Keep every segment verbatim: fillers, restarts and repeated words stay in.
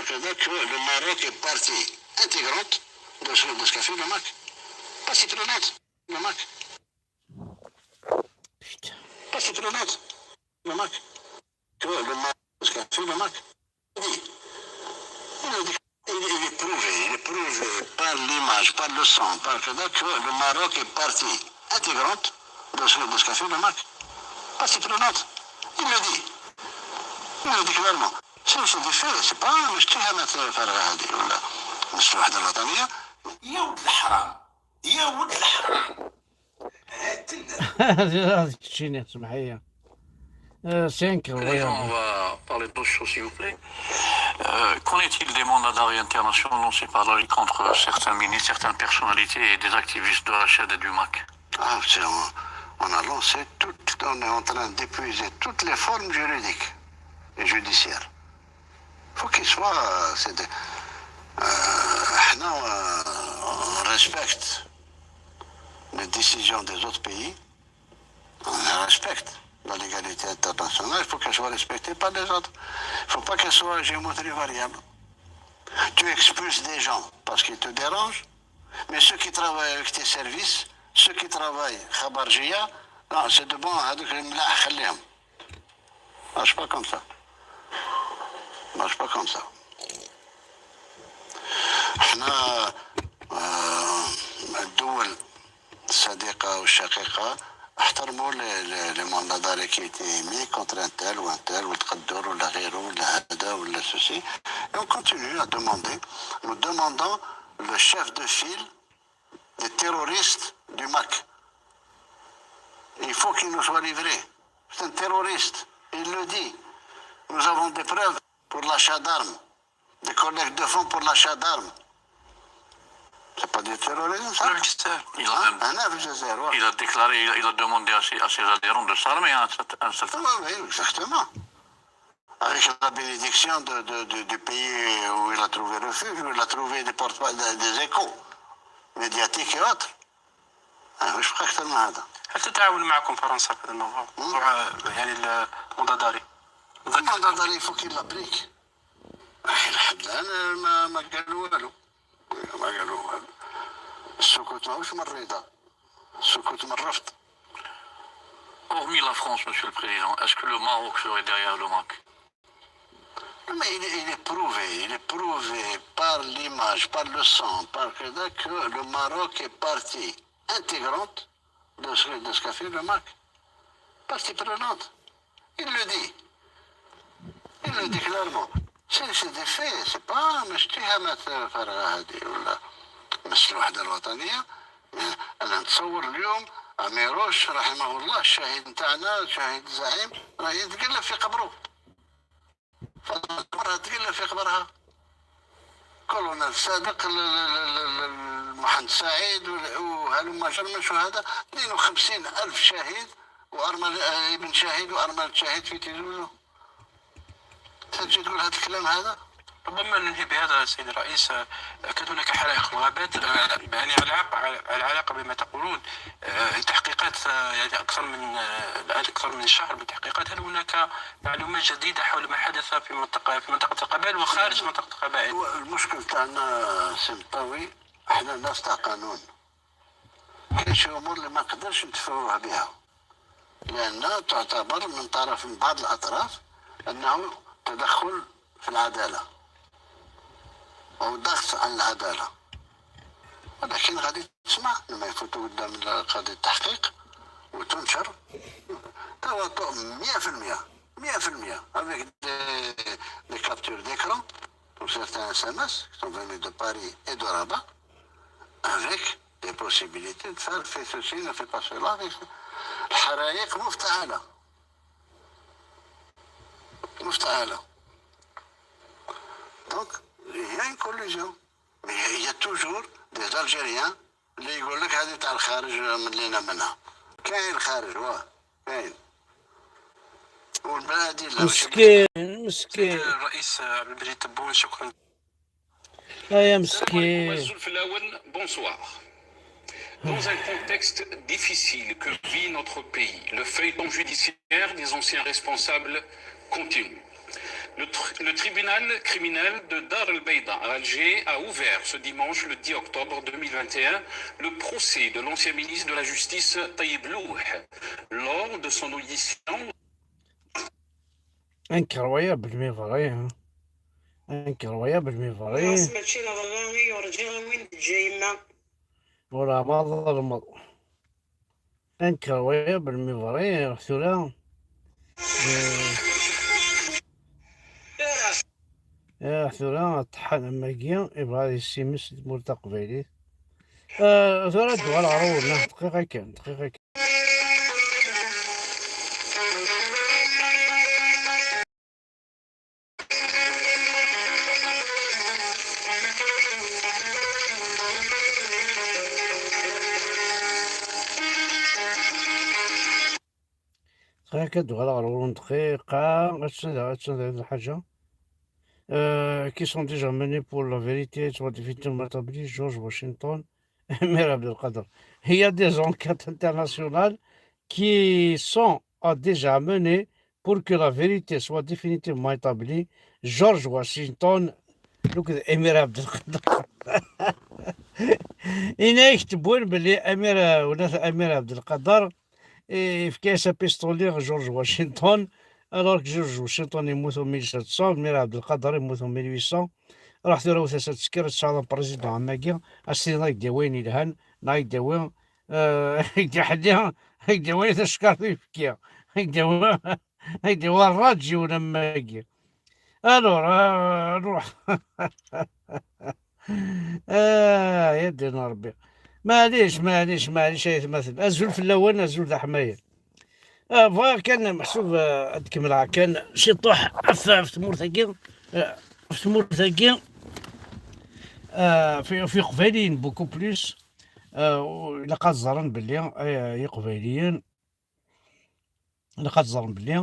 Là que le Maroc est partie intégrante de ce, de ce qu'a fait le MAK. Partie prenante, le MAK. Putain. Partie prenante, le MAK. Que le Maroc, de ce qu'a fait le MAK. Il, il, il est prouvé, il est prouvé par l'image, par le sang, par que, que le Maroc est partie intégrante de ce, de ce qu'a fait le MAK. Partie prenante. Il le dit. Il le dit clairement. C'est, c'est des faits, c'est pas مش اتهامات فارغة هذه ولا مش الوحدة الوطنية. يا ولد الحرام، يا ولد الحرام. هذيك تشيني، اسمح لي. آه، سينك Déjà, on va parler d'autre chose, s'il vous plaît. Euh, qu'en est-il des mandats d'arrêt internationaux lancés par la Russie contre certains ministres, certaines personnalités et des activistes de la chaîne et du MAK? Ah, c'est- on, on a lancé tout, on est en train d'épuiser toutes les formes juridiques et judiciaires. Faut qu'il soit, euh, c'est des- euh, non, euh, on respecte les décisions des autres pays, on respecte la légalité internationale, il faut qu'elle soit respectée par les autres. Il faut pas qu'elle soit à géométrie variable. Tu expulses des gens parce qu'ils te dérangent, mais ceux qui travaillent avec tes services, ceux qui travaillent خبرجية, non, c'est de bon, هذوك الملاح خليهم. Marche pas comme ça. Marche pas comme ça. احنا آه، الدول الصديقة والشقيقة احترموا les, les, les mandats d'arrêt qui étaient émis contre un tel ou un tel, ou التقدر ولا غيره ولا هذا ولا ceci. Et on continue à demander. Nous demandons le chef de file des terroristes du MAK. Il faut qu'il nous soit livré. C'est un terroriste. Il le dit. Nous avons des preuves pour l'achat d'armes. Des collectes de fonds pour l'achat d'armes. C'est pas du terrorisme, ça? Il a, Hein? هنا في الجزائر, ouais. Il a déclaré, il a, il a demandé à ses, à ses adhérents de s'armer à un certain, à un certain Oui, oui, exactement. Avec la bénédiction de, de, de- du pays où il a trouvé refuge, où il a trouvé des, porte- des, des échos médiatiques et autres. آه، واش بقى أكثر من هذا؟ هل تتعاون معكم فرنسا في هذا الموضوع؟ موضوع آه، يعني ال- المنضدري. Le mandat d'arrêt, il faut qu'il l'applique. آه، لحد الآن ما ما قالوا والو. ما قالوا والو. السكوت ماهوش من الرضا. السكوت من الرفض. Hormis la France, Monsieur le Président, est-ce que le Maroc serait derrière le MAK? Mais il est, il est prouvé, il est prouvé par l'image, par le sang, par que, que le Maroc est partie intégrante de ce, de ce qu'a fait le MAK. Partie prenante. Il le dit. Il le dit clairement. C'est c'est des faits, c'est pas مش اتهامات فارغة هذه ولا مش الوحدة الوطنية. أنا نتصور اليوم عميروش رحمه الله الشهيد نتاعنا، الشهيد الزعيم، راه يتقلب في قبره. مرة تقلب في قبرها. كولونيل صادق، ال- ال- ال- ال- ال- محمد سعيد وال- وهلم جرا من شهداء، اثنين وخمسين ألف شهيد وأرملة، آه، ابن شهيد وأرملة شهيد في تيزي وزو. تجي تقول هذا الكلام هذا؟ ربما ننهي بهذا السيد الرئيس. آه، كانت هناك حرائق في الغابات، آه، يعني على علاقة، على علاقة بما تقولون. آه، التحقيقات، آه، يعني أكثر من، آه، الآن أكثر من شهر من التحقيقات. هل هناك معلومات جديدة حول ما حدث في منطقة، في منطقة القبائل وخارج منطقة القبائل؟ هو المشكل تاعنا سي مطاوي، احنا ناس تاع قانون. كاين شي أمور اللي ما نقدرش ندفعوها بها، لأن تعتبر من طرف، من بعض الأطراف، أنه تدخل في العدالة أو ضغط على العدالة. ولكن غادي تسمع لما يفوتوا قدام قاضي التحقيق وتنشر. تواطؤ مية في المية، مية في المية، avec des, des captures d'écran pour certains S M S qui sont venus de Paris et de Rabat, avec des possibilités de faire fais ceci, ne fais pas cela, avec الحرايق مفتعلة. مفتعلة. Donc, il y a une collusion. Mais il y a toujours des Algériens اللي يقول لك هذه تاع الخارج من لينا منها. كاين الخارج، واه، كاين. والبلاد لا، ماشي مسكين، مسكين. الرئيس عبد المجيد تبون، شكرا. آه، يا مسكين. الزول في الأول، bonsoir. Dans un contexte difficile que vit notre pays, le feuilleton judiciaire des anciens responsables continue. Le, tr- le tribunal criminel de Dar el Baida à Alger a ouvert ce dimanche, le dix octobre deux mille vingt et un, le procès de l'ancien ministre de la Justice Taïeb Louh lors de son audition. Incroyable, mais vrai, hein. Incroyable, mais vrai. Mačči n ṛṛa i yurǧa win teǧǧa yemma. Ur ɛmar ḍelmeḍ. Incroyable, mais vrai, tura. Eh, tura, ṭṭḥan am wagi, yebɣa ad yessimes i tmurt taqbaylit. Eh, tura ad d-uɣal ɣer uwellah, dqiqa kan, dqiqa kan. Ɣer akka d-uɣaleɣ ɣer ɣur-wen dqiqa, attan da, attan da lḥaǧa. Euh, qui sont déjà menés pour la vérité, soit définitivement établis, George Washington, Amir Abdelkader. Il y a des enquêtes internationales qui sont, euh, déjà menées pour que la vérité soit définitivement établie. George Washington, look, Amir Abdelkader. Yenna-yak-d win belli Amir, euh, ula d Amir Abdelkader, yefka-yas apistoli i George Washington, alors que George Washington yemmut en mille sept cents, Amir Abdelkader yemmut en mille huit cents. Ruḥ tura wet-as ad tekker, ad tesɛuḍ aprésident am wagi, ad s-tiniḍ ad k-d-yawi ayen yelhan, neɣ ad k-d-yawi, euh, ad k-d-iḥelli, ad k-d-yawi tacekkart uyefki, ad k-d-yawi, ad k-d-yawi ṛṛaǧ yiwen am wagi. Alors, euh, nruḥ. Ah, ya ddin Ṛebbi. Maɛlic, maɛlic, maɛlic, ay atmaten. Azul fell-awen, azul d aḥmayan. Ah, bɣiɣ kan, meḥsub, ah, ad kemmleɣ kan ciṭuḥ ɣef, ɣef tmurt-agi, ah, ɣef tmurt-agi, ah, ɣef, ɣef Iqbayliyen, beaucoup plus. Ah, ilaq ad ẓren belli, ah, Iqbayliyen, ilaq ad ẓren belli,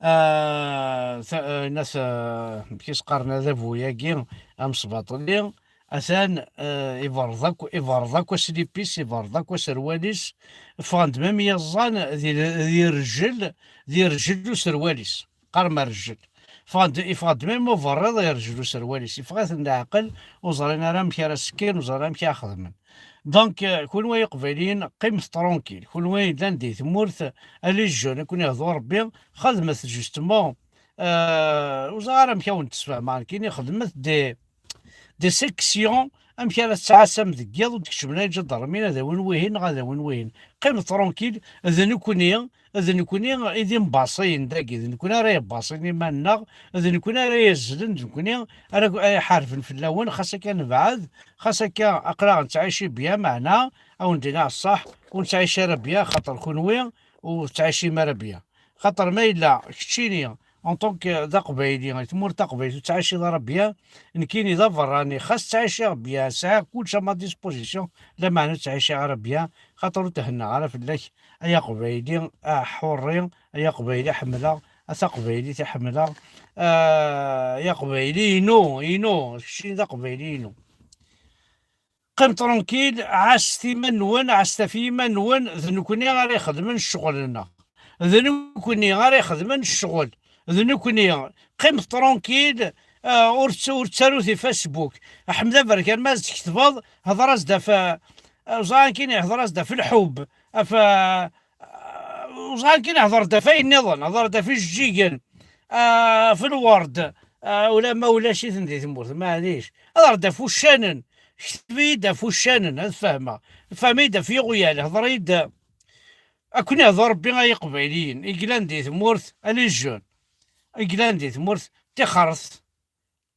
ah, ta-, ah, nas, ah, amek i s-qqaren, adabu-agi amesbaṭli, atan, ah, iberreḍ akk, iberreḍ akk aslip-is, iberreḍ akk aserwal-is, ffɣen-d même yiẓẓan di, di rrjel, di rrjel userwal-is, qqaren rrjel. Ffɣen-d, iffeɣ-d même uberriḍ i rrjel userwal-is, iffeɣ-iten leɛqel, ur ẓrin ara amek ara sekken, ur ẓrin ara amek ara xedmen. Donc, euh, kunwi ay Iqbayliyen, qqimet tranquille. Kunwi yellan di tmurt, allez jeunes, ad ken-ihdu Ṛebbi, xedmet justement, euh, ur ẓriɣ ara amek ad wen-d-sfehmeɣ nekkini, xedmet des, des sections, amek ara tettɛassam deg yiḍ, ur d-keččmen ara iǧadarmiyen, ad awin wihin, neɣ ad awin wihin. Qqimet tranquille, d nekkni, d nekkni i d imbaṣiyen dagi, d nekkni ara yebbaṣin iman-nneɣ, d nekkni ara yazzlen, d nekkni ara, ara iḥarben fell-awen, xas akka nebɛed, xas akka aql-aɣ nettɛici bien, meɛna, ad wen-d-iniɣ ṣṣeḥ, ur nettɛici ara bien, xaṭer kunwi ur tettɛicim ara bien. Xaṭer ma yella keččini, en tant que d aqbayli, i tmurt taqbaylit ur tettɛiciḍ ara bien, nekkini d aberrani, xas ttɛiciɣ bien, sɛiɣ kullec à ma disposition, lameɛna ur ttɛiciɣ ara bien, xaṭer ur thennaɣ ara fell-ak, ay aqbayli aḥurri, ay aqbayli ḥemmleɣ, a taqbaylit i ḥemmleɣ, ah, ay aqbayli inu, inu, keččini d aqbayli inu. Qqim tranquille, ɛasset iman-nwen, ɛasset ɣef yiman-nwen, d nekkni ara ixedmen ccɣel-nneɣ. D nekkni ara ixedmen ccɣel. D nekkni. Qqim tranquille, ah, ur tt-, ur ttaru di Facebook. Ḥmed Aberkan, ma tketbeḍ, hder-as-d ɣef, ah, ẓer nekkini, hder-as-d ɣef lḥubb, ɣef, ah, ẓer nekkini, hder-d ɣef ayen nniḍen, hder-d ɣef ijeǧǧigen, ah, ɣef lwerd, ah, ula ma ulac-iten di tmurt, maɛlic. Hder-d ɣef uccanen. Kteb-iyi-d ɣef uccanen, ad fehmeɣ. Fhem-iyi-d ɣef yiɣyal, hḍer-iyi-d. Ad ken-ihḍu Ṛebbi ay Iqbayliyen, i yellan di tmurt, a les jeunes, i yellan di tmurt, tixret.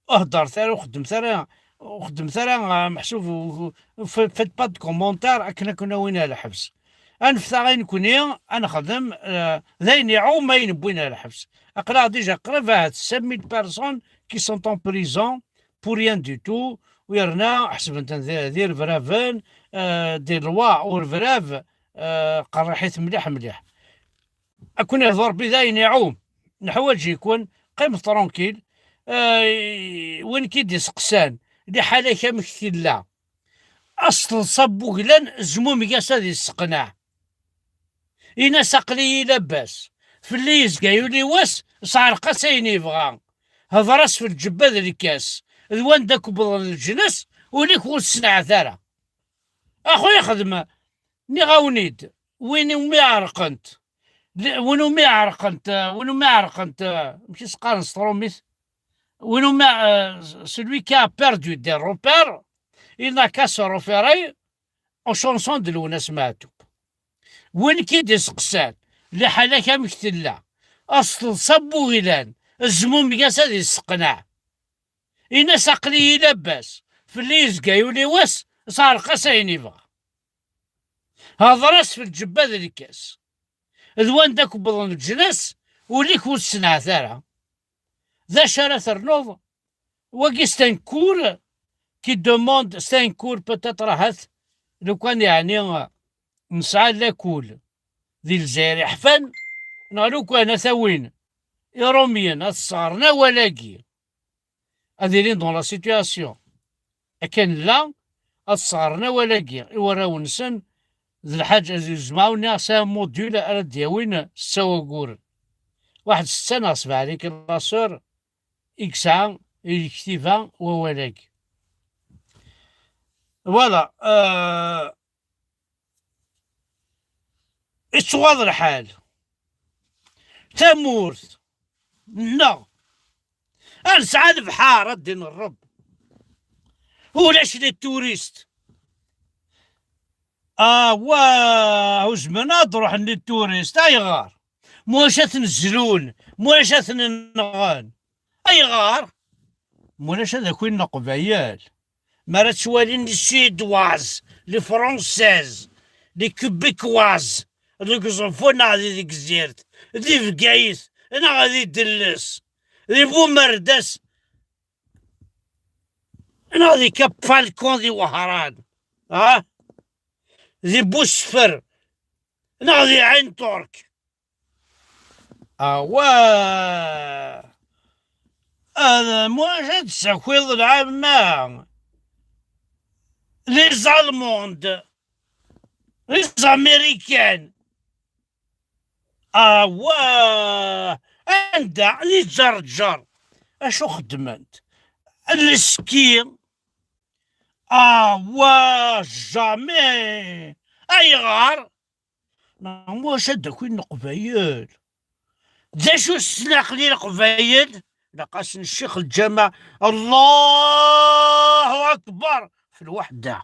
Ur heddret ara, ur xeddmet ara, ur xeddmet ara, ah, meḥsub, u-, u-, f-, faites pas de commentaires akken ad ken-awin ar lḥebs. Anef-aɣ i nekkni, ad nexdem, ah, d ayen iɛum ayen wwin ar lḥebs. Aql-aɣ déjà qrib ahat cinq mille personnes qui sont en prison pour rien du tout, u yerna ḥesben-ten d, d irebraben, euh, des lois urebrab, euh, qerriḥit mliḥ mliḥ. Ad ken-ihdu Ṛebbi d ayen iɛum. Neḥwaǧ-iken, qqimet tranquille. Euh, win k-id-iseqsan, liḥala-k amek tella? As-teḍsa n wuglan, zmumeg-as ad isseqneɛ. Ini-as aql-iyi labas. Fell-i yezga yuli wass, sɛerq-as ayen yebɣa. Hḍer-as f lǧebba d lkas, d wanda k-wwḍen leǧnas, ul-ik ur t-sneɛɛet ara. Axuya xdem, nniɣ-awen-id, win umi ɛerqent, l-, win umi ɛerqent, eh, win umi ɛerqent, eh, amek i s-qqaren s tṛumit? Win umi, eh, celui qui a perdu des repères, il n'a qu'à se repérer aux chansons de Lwennas Meɛtub. Win k-id-iseqsan liḥala-k amek tella, as-teḍsa n wuɣilan, zmumeg-as ad isseqneɛ. Ini-as aql-iyi labas, fell-i yezga yuli wass, sɛerq-as ayen yebɣa. Hḍer-as f lǧebba d lkas. D wanda k-wwḍen leǧnas, ul-ik ur t-sneɛɛet ara. D acu ara ternuḍ? Wagi c'est un cours qui demande, c'est un cours peut-être ahat, lukan yeɛni nesɛa lakul di Lezzayer iḥfan, neɣ lukan ad t-awin Iṛumyen ad sseɣren awal-agi, ad ilin dans la situation akken nella, ad sseɣren awal-agi i warraw-nsen, d lḥaǧa, zemreɣ ad wen-iniɣ c'est un module ara d-yawin setta wagguren. Waḥed setta neɣ sebɛa les classes i yesɛa i lektiba wawal-agi. Voilà, euh, ittwaḍ lḥal. Tamurt nneɣ ad nesɛa lebḥer, ad d-inṛeb. Ulac les touristes. Awah, ur zmiren ad ruḥen les touristes. Ayɣer? Mulac ad ten-zlun, mulac ad ten-nɣen. Ayɣer? Mulac ad akin Leqbayel. Mi ara ttwalin les Suédoises, les Françaises, les Québécoises, deg Uẓeffun neɣ di Tegzirt, di Bgayet neɣ di Delles, di Bumerdas neɣ di Cap Falcon di Wehran, ah, di Busfer neɣ di Ɛin Turk. Awah! Ad, mulac ad d-tessakiḍ lɛamma. Les Allemands, les Américains. Awah! Anda? Di Ǧerǧer. Acu xeddment? Leski. Awah! Jamais! Ayɣer? Neɣ mulac ad d-akin Leqbayel? D acu s tlaqli Leqbayel? Ilaq-asen ccix lǧameɛ, Allahu Akbar, f lweḥda.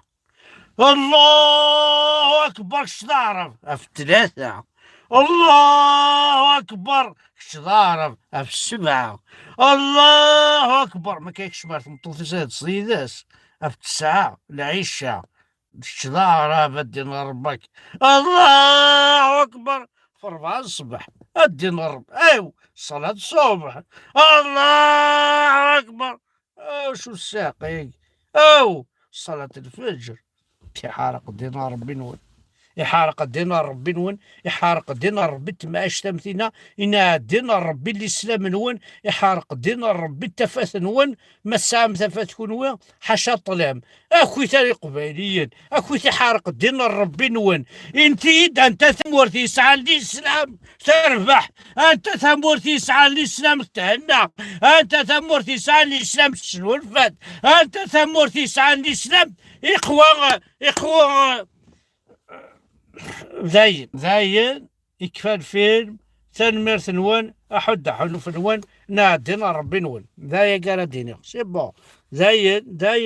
Allahu Akbar, kečč d Aɛrab, ɣef tlata. Allahu Akbar, kečč d Aɛrab, ɣef ssebɛa. Allahu Akbar, ma kan yekcem ar tmeṭṭut-is ad teẓẓed yid-s, ɣef tesɛa, lɛica. Kečč d Aɛrab, ad d-iniḍ Ṛebbi-k. Allahu Akbar. F ṛebɛa n ṣṣbeḥ, ad d-iniḍ Ṛebbi. Aw, ṣṣalat ṣṣubḥ. Allahu Akbar. Acu ssaɛa-agi? Aw, ṣṣalat lfeǧr. Iḥareq ddin n Ṛebbi-nwen. Iḥareq ddin n Ṛebbi-nwen. Iḥareq ddin n Ṛebbi, temɛict am tinna. Ineɛ ddin n Ṛebbi, lislam-nwen. Iḥareq ddin n Ṛebbi, tafat-nwen. Ma tesɛam tafat kunwi, ḥaca ṭṭlam. Akit ar Iqbayliyen, akit iḥareq ddin n Ṛebbi-nwen. Init-iyi-d anta tamurt yesɛan lislam terbeḥ, anta tamurt yesɛan lislam thenna, anta tamurt yesɛan lislam tesnulfa-d, anta tamurt yesɛan lislam iqwa, iqwa. Dayen, dayen, ikfa lfilm, tanemmirt-nwen, aḥudd aḥuluf-nwen, neɛdin ar Ṛebbi-nwen. D aya i ara d-iniɣ. C'est bon. Dayen, dayen.